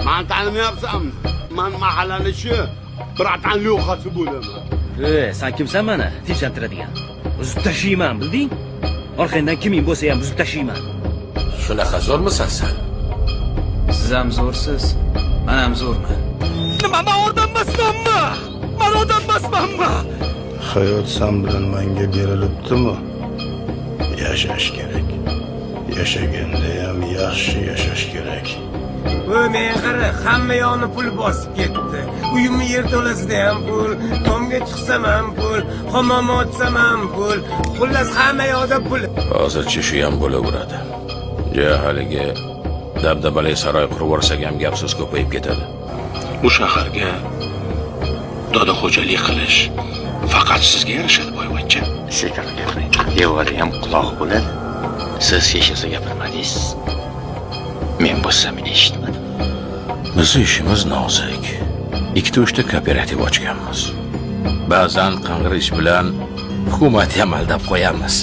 Mani tanimayapsanmi? Man mahallani shu братан Lyoxasi bo'laman. E, san kimsan mani tinchlantiradigan? Buzib tashlayman, bilding? Orqangdan kiming bo'lsa ham buzib tashlayman. Shunaqa zo'rmisan sen? Siz ham zo'rsiz, men ham zo'rman. Nima, man odam emasmanmi? Man odam emasmanmi? Hayot san bilan manga berilibdimi? Yashash kerak. Yashaganda ham yaxshi yashash kerak. Voy, men qara, hamma yoqni pul bosib ketdi. Uyimni yerto'lasida ham pul, tomga chiqsam ham pul, hammomga otsam ham pul. Xullas, hamma yoqda pul. Hozircha shu ham bo'laveradi. Ja haligi dabdabali saroy qurib yuborsak ham gap so'z ko'payib ketadi. Bu shaharga dodaxo'jalik qilish faqat sizga yarashadi, boyvachcha. Sekin gapiring. Devorda ham quloq bo'ladi. Siz hech narsa gapirmadingiz. Men bo'lsam eshitmadim. Bizni ishimiz nozik. Ikkita uchta kooperativ ochganmiz. Ba'zan qing'ir ish bilan hukumatni ham aldab qo'yamiz.